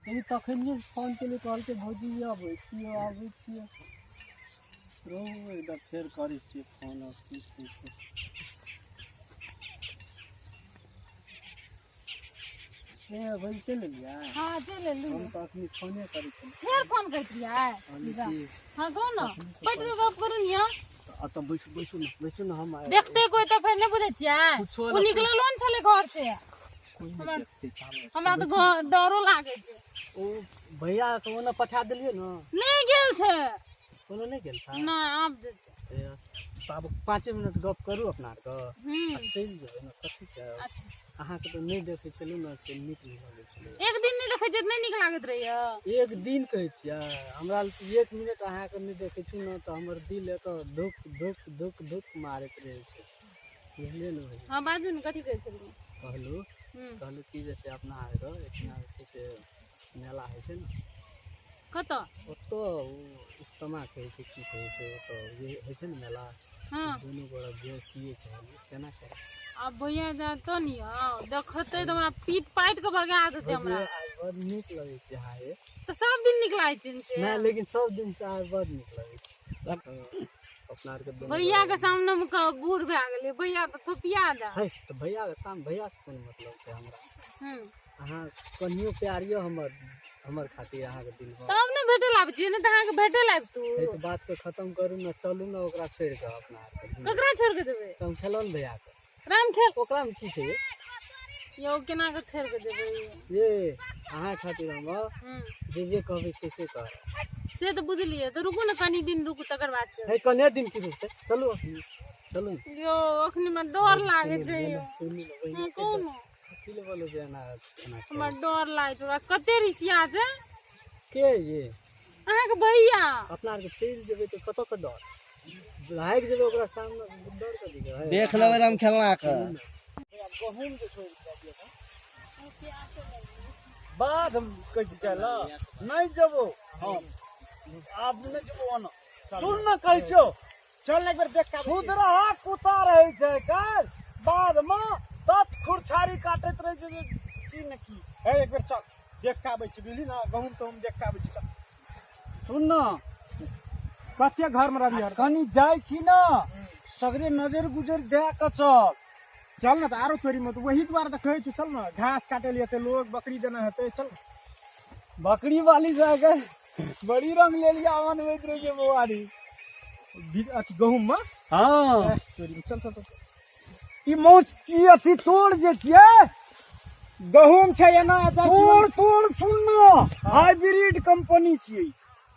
लेकिन तखनिए फोन केलियै, कहलकै भौजी अबै छियै, आबै छियै। रहू, एकदम फेर करै छियै फोन। आब की कहै छै? ए भौजी, चलि एलियै? हाँ, चलि एलहुँ। हम तऽ अखनी फोने करै छलियै। फेर फोन करैत रहियै? कहलियै कि हाँ, कहू ने, बैठ कऽ गप करू ने। एतऽ बैसू, बैसू ने, बैसू ने। हम देखते कोई तऽ फेर नहि बुझै छियै। कुछो ओ निकललो ने छलै घर से। कोई नहि देखतै छै। हमरा तऽ डरो लागै छै। ओ भैया के ओना पठा देलियै ने? नहि गेल छै। कोनो नहि गेल छै? नहि, आब जेतै। ए, तऽ आब 5 मिनट गप करू अपना आरके आ चलि जेबै ने, कथी छै? अच्छा। अहाँके तऽ नहि देखै छलहुँ ने, से नीक नहि लगै छलै। एक दिन नहि देखै छियै तऽ नहि नीक लागैत रहैया? एक दिन कहै छियै, हमरा एक मिनट अहाँके नहि देखै छी ने तऽ हमर दिल एतऽ धुक धुक धुक धुक मारैत रहै छै, बुझलियै ने भैया? हाँ, बाजू ने, कथी कहै छलियै? कहलहुँ कहलहुँ कि जैसे अपना आरके एहिठिना जे छै से मेला होइ छै ने। कतऽ? ओतऽ ओ इज्तिमा कहै छै, की कहै छै, ओतऽ जे होइ छै ने मेला। दुनू गोरा जे किए कहलियै, केना करब? आब भैया जातो ने यौ, देखतै तऽ हमरा पीट पाटि कऽ भगा देतै हमरा। आइ बड़ नीक लगै छै अहाँके। तऽ सब दिन नीक लागै छै ने से? नहि, लेकिन सब दिन से आइ बड़ नीक लगै छै अपना आरके दुनू। भैया के सामने मे बूढ़ भए गेलै, भैया तऽ थोपिया दे। है तऽ भैया के सामने, भैया से कोन मतलब छै हमरा? अहाँ कनियो प्यार यऽ हमर हमर खातिर अहाँके दिल मे? तब ने भेटे लाबै छियै, नहि तऽ अहाँके भेटे लाबि तू। है तऽ बात के खत्म करू ने, चलू ने ओकरा छोड़ि कऽ अपना आरके दुनू। ककरा छोड़ि कऽ देबै? तऽ हम खेलौ ने भैया के। राम खेल। ओकरा मे की छै? यौ, केना कऽ छोड़ि कऽ देबै? ये अहाँ खातिर हम जे जे कहबै से से करब। से तऽ बुझलियै, तऽ रुकू ने, कनी दिन रुकू, तकर बाद चल। है, कने दिन की रुकतै? चलू अखनी, चलू ने। यौ, अखनी हमरा डर लागै छै यौ। सुनू ने बहिन। हँ, कहू ने। कथी लए बोलू जे एना एना? हमरा डर लागै छै ओकरा से, कते रिसिया छै। के ये? अहाँके भैया। अपना आरके चलि जेबै तऽ कतऽ के डर? भागि जेबै ओकरा सामने, डर कथी के? देख लेबै राम खेलना के। गहूम जे छोड़ि दिअ बाध कहै छै, चल नहि जेबो हम, आब नहि जेबो ओना। सुन ने, कहै छियौ। चल ने, एक बेर देख के आबै छी। खुदराहा कुत्ता रहै छै काल्हि बाधमे, तत खुरछारी काटैत रहै छै जे की ने की। हे, एक बेर चल, देख के आबै छी, बुझली ने? गहूम तहूम देख के आबै छी, चल। सुन ने। कते घर में रहबी हरदम? कनि जाइ छी ने, सगरे नजर गुजर दए कऽ चल। चल ने तऽ, आरो तोरी में तऽ वही दुआरे तऽ कहै छी, चल ने, घास काटे लिए हेतै लोग, बकरी देना हेतै, चल। बकरी वाली जाके बड़ी रंग ले लिया बनबैत रहै छै बौआरी। अथी गहूम में? हँ। तोरी में, चल चल चल। ई मौच की अथी तोड़ जे छियै। गहूम छै एना जाइ छी। तोड़ तोड़, सुन ने, हाइब्रिड कंपनी छियै।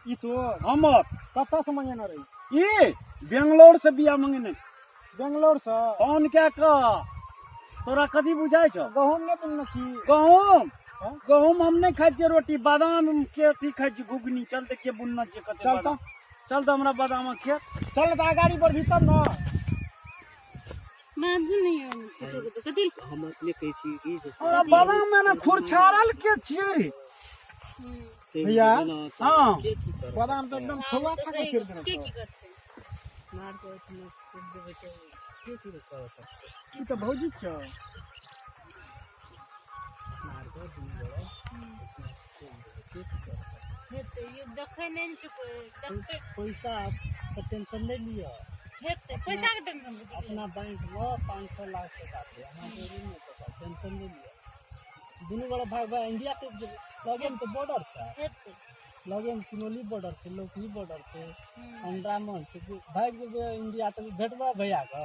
ई तो हमर। कतऽ से मंगेने रही? ई बेंगलोर से बिया मंगेने। बेंगलोर से? फोन कए कऽ। तोरा कथी बुझाइ छौ? गहूम नहि बुनने छी? गहूम, गहूम हम नहि खाइ छियै रोटी, बादाम के अथी खाइ छी, घुघनी। चल देखिए बुनना छियै कते। चल तऽ। बादाम। चल तऽ हमरा बादामक खेत। चल ने तऽ, अगाड़ी बढ़बी तब ने। बाजू ने यौ, कुछो कुछो कथी? हम अपने कहै छी कि जे तोरा बादाम में ने खुरछारल के छियै रे? चलि भैया, जेबै ने तऽ के की करत? बादाम तऽ एकदम ठोआ तऽ खा सही के फेर गप, देने के छौ। की करतै? अपना आरके ओहिठिना चलि जेबै तऽ के की करऽ सकतै? ई तऽ भौजी छौ। अपना आरके दुनू गोरा ओहिठिना चलि जेबै, के की करऽ सकतै? हेतै यौ, देखै नहि ने छै कोइ, देखतै। पैसा के टेंशन नहि लिअ। हेतै, पैसा के टेंशन कथी के? अपना बैंक में 5-6 लाख टका छै, अहाँ जोड़ी नहि टका, टेंशन नहि लिअ। दुनू गोरा भाग भाग इंडिया के जेबै, लगे में तऽ बॉर्डर छै। हेतै। लगे में किनौली बॉर्डर छै, लौकही बॉर्डर छै, अंडरामन छै। भागि जेबै इंडिया तऽ भेटबै भैया के?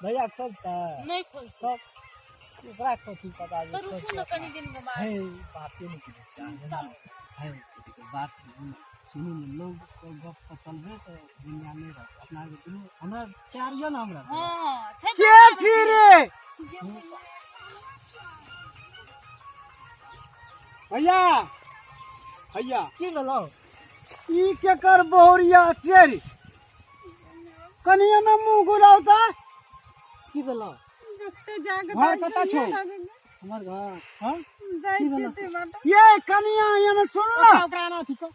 भैया खोजतै? नहि खोजतै। तब ओकरा कथी पता जे तऽ रुकू ने कनी दिन के बाद। है, बाते नहि बुझै छै अहाँ। है, बात बुझू ने, सुनू ने, लोग के गप पर चलबै तऽ दुनिया नहि रहत। अपना आरके दुनू हमरा प्यार यऽ ने हमरा से? हँ, छै। के छी रे? भैया, भैया। की भेलौ? ई केकर बहुरिया छियै रे? कनि एना मुँह घुराउ तऽ। की भेलौ? घर कतऽ छौ? हमर घर? हँ। की भेलौ? ये कनिया, एना सुन ने। ओकरा एना अथी कर।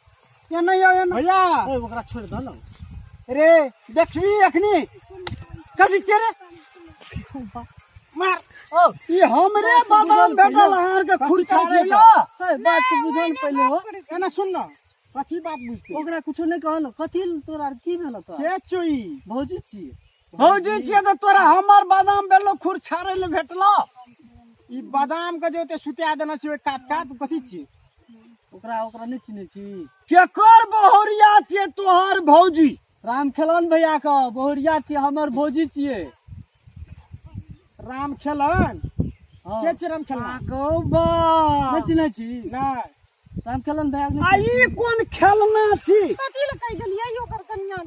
एना यौ, एना। भैया। ए, ओकरा छोड़ि दऽ ने। रे, देखबी अखनी कथी छियै रे? मार। ओ ई हमरे बादाम भेटल अहाँ के खुर छाड़ै ला। ए, बात के बुझल पहिले हो। एना सुन न, कथी बात बुझते? ओकरा कुछो नहीं कहल। कथी तोरा आर की भेल तोरा? के चोई? भौजी छियै। भौजी छियै तऽ तोरा हमर बादाम भेलो खुर छाड़ै ले भेटलो। ई बादाम के जे ओते सुता देने छी ओहि कात कात, कथी छियै? ओकरा ओकरा नहि चिन्है छी? केकर बहुरिया छियै तोहर भौजी? राम खेलन भैया के बहुरिया छियै, हमर भौजी छियै। राम खेलन? हाँ। के छियै राम खेलन? गौ बा, नहि चिन्है छी? नहि। राम खेलन भैया के आ ई कोन खेलना छी? कथी लए कहि देलियै ओकर कनिया?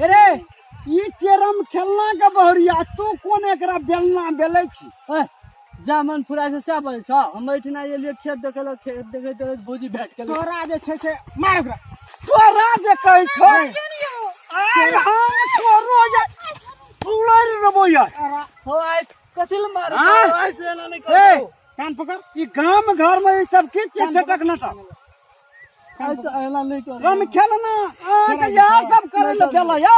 अरे ई चेरम खेलना के बहुरिया, तू कोन एकरा बेलना बेलै छी? ए, जा मन फुराइ छै सएह बजै छौ। हम एहिठिना एलियै खेत देखै लए, खेत देखैत देखैत भौजी भेट गेलै। तोरा जे छै से मार ओकरा। तोरा जे कहै छौ, आइ हम तोरो जे उड़ारि देबो यार। हो, आइ कथी लए मारै छौ? आँय? आइ से एना नहि ए, करबौ। कान पकड़। ई गाम घर में ई सब की छियै चटक नटक? आइ से एना नहि करबौ। रम खेलना अहाँके इएह सब करै लए देला या?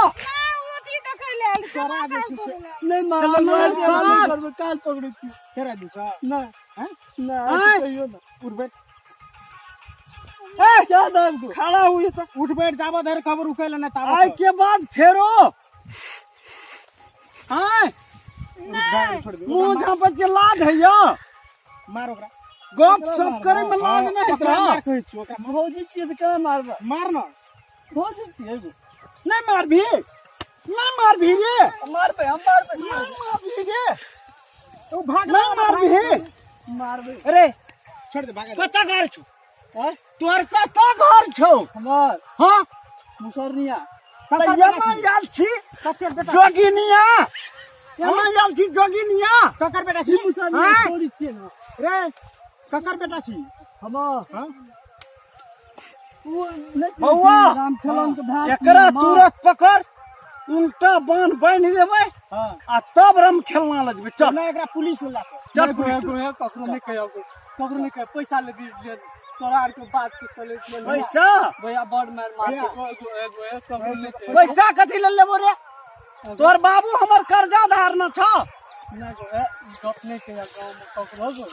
अथी देखै लए आयल छै, तोरा जे छै से नहि मारब, आइ से एना नहि करबौ, कान पकड़ै छी। फेर आबि छौ? नहि। हैं? नहि, आइ से आँय? कहियो नहि। उठ बैठ। ए, क्या दाम को? खड़ा हुई तो उठ बैठ, जाबो धरि खबर उखै ले नहि ताबो। आइ के बाद फेरो आय छोड़ दे। मुँह झाँपै छियै, लाज होइया? मार ओकरा। गप सप करै में लाज नहि होइत ओकरा रहऽ? मार कहै छियौ, ओकरा मार। भौजी छियै तऽ केना मारबै? मार न। भौजी छियै एगो। नहि मारबही, नहि मारबही रे। मारबै, हम मारबै। नहि मारबही रे। ओ भाग। नहि मारबही। मारबै। अरे छोड़ दे, भाग। कतऽ घर छौ? आँय? तोहर कतऽ घर छौ? हमर हाँ। मुसरनिया। तऽ एना आयल छी ककर बेटा? जोगिनिया, एना आयल छी जोगिनिया। ककर बेटा ई छी? मुसरनिया आँय? छोड़ी छियै ने। रे, ककर बेटा छी? हमर हाँ? ओ नहि चिन्है बौआ, छी, राम खेलन के भाय एकरा छियै, माँ। तुरत पकड़, उल्टा बान्ह बान्हि देबै हाँ। आ तब रम खेलना लऽ जेबै। चल। नहि, एकरा पुलिस लऽ कऽ चल नहि, पुलिस। गोहे, ककरो नहि कहियो, ककरो नहि कहियो। पैसा लेबी ले, तोरा आरके बात के चले पैसा। भैया बड़ मार मारते। भैया। गोहे, गोहे, गोहे, ककरो नहि कहियो। पैसा कथी लेल लेबो रे? तोहर बाबू हमर कर्जा धारना छौ। नहि गोहे, गप नहि कहियो गाँव में ककरो गो।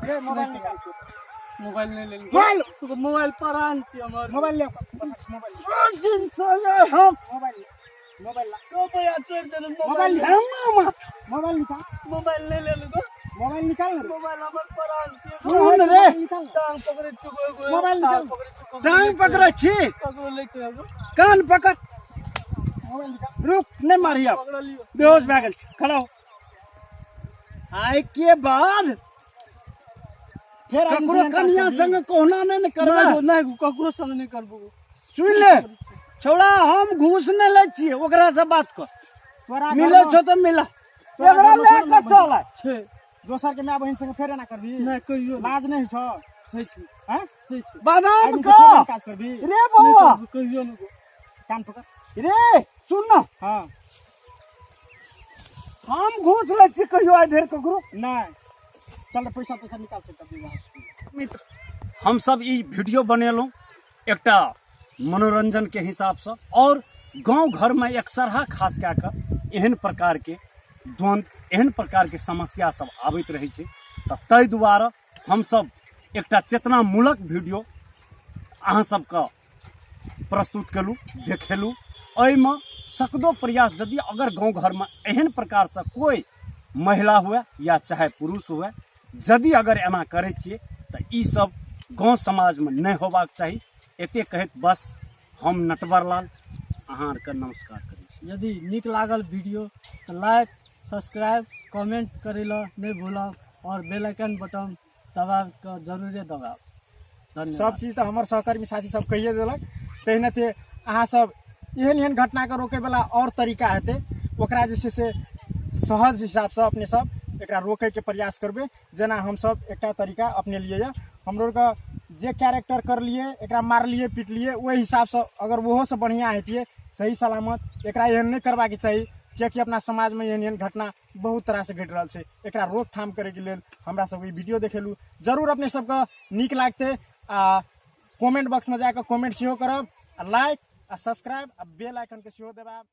रे, मोबाइल निकाल। मोबाइल नहि लेली? मोबाइल। मोबाइल परान छी हमर। मोबाइल ले, मोबाइल ले। रोज दिन से हम मोबाइल ले, मोबाइल ला। तो भैया छोड़ देलु मोबाइल मोबाइल। हेमा माथा। मोबाइल निकाल। मोबाइल नहि लेलु गो। मोबाइल निकाल ने रे। मोबाइल हमर परान छी। सुन रे। निकाल ने। टांग पकड़ै छी गोहे, गोहे, मोबाइल टांग निकाल। पकड़ै छी, ककरो टांग नहि पकड़ै छी? ककरो नहि कहियो गो। कान पकड़। मोबाइल निकाल। रुक, नहि मारी आब। पकड़लियो। बेहोश भए गेल छै, खड़ा हो। आइ के बाद फेर आदमी ककरो से कनिया संग कहुना नहि ने करबै। नहि गो, नहि गो, ककरो संग नहि करबो गो। सुनि ले छौड़ा, हम घूस नहि लै छियै, ओकरा से बात कर। तोरा मिलै घरमे छौ तऽ मिला, तोरा एकरा घरमे लए छोड़ कऽ ने। चल आइ। छै। दोसर के माय बहिन संगे फेर एना करबी? नहि, कहियो नहि। लाज नहि छौ? होइ छै। हैं? होइ छै। बादाम आदमी से फेर कऽ एना काज करबी? रे नहि बौआ। करबो, कहियो नहि गो। कान पकड़। रे सुन न। हाँ। हम घूस लै छी कहियो आइ धरि ककरो? नहि। चल रे, पैसा पैसा निकाल सकता विवाह। मित्र, हमसब ई वीडियो बनेलहुँ एकटा मनोरंजनके हिसाबसँ, आओर गाँव घरमे एकसरहा खास कए कऽ एहन प्रकारके द्वन्द्व, एहन प्रकारके समस्या सब आबैत रहै छै, तऽ ताहि दुआरे हमसब एकटा चेतनामूलक वीडियो अहाँ सबके प्रस्तुत केलहुँ, देखेलहुँ। एहिमे सकदो प्रयास, यदि अगर गाँव घरमे एहन प्रकारसँ कोइ महिला हुए या चाहे पुरुष हुए, यदि अगर एना करै छियै तऽ ई सब गाँव समाजमे नहि होबाक चाही। एते कहैत बस हम नटवर लाल अहाँ आरके नमस्कार करै छी। यदि नीक लागल वीडियो तऽ लाइक, सब्सक्राइब, कमेंट करै लए नहि भूलब आओर बेल आइकन बटन दबाब कऽ जरूरे दबाब। धन्यवाद। सब चीज तऽ हमर सहकर्मी साथी सब कहिए देलक। तहिना ते अहाँ सब एहन एहन घटनाके रोकैवला आओर तरीका हेतै, ओकरा जे छै से सहज हिसाबसँ अपने सब एकरा रोकैके प्रयास करबै। जेना हमसब एकटा तरीका अपनेलियै यऽ, हमरो आरके जे कैरेक्टर करलियै, एकरा मारलियै पिटलियै, ओहि हिसाबसँ अगर ओहोसँ बढ़िआँ हेतियै सही सलामत। एकरा एहन नहि करबाके चाही, किएकि अपना समाजमे एहन एहन घटना बहुत तरहसँ घटि रहल छै। एकरा रोकथाम करैके लेल हमरा सबके ई वीडियो देखेलहुँ। जरूर अपने सबके नीक लागतै आ कमेंट बॉक्समे जाकऽ कमेंट सेहो करब आ लाइक आ सब्सक्राइब आ बेल आइकनके सेहो दबायब।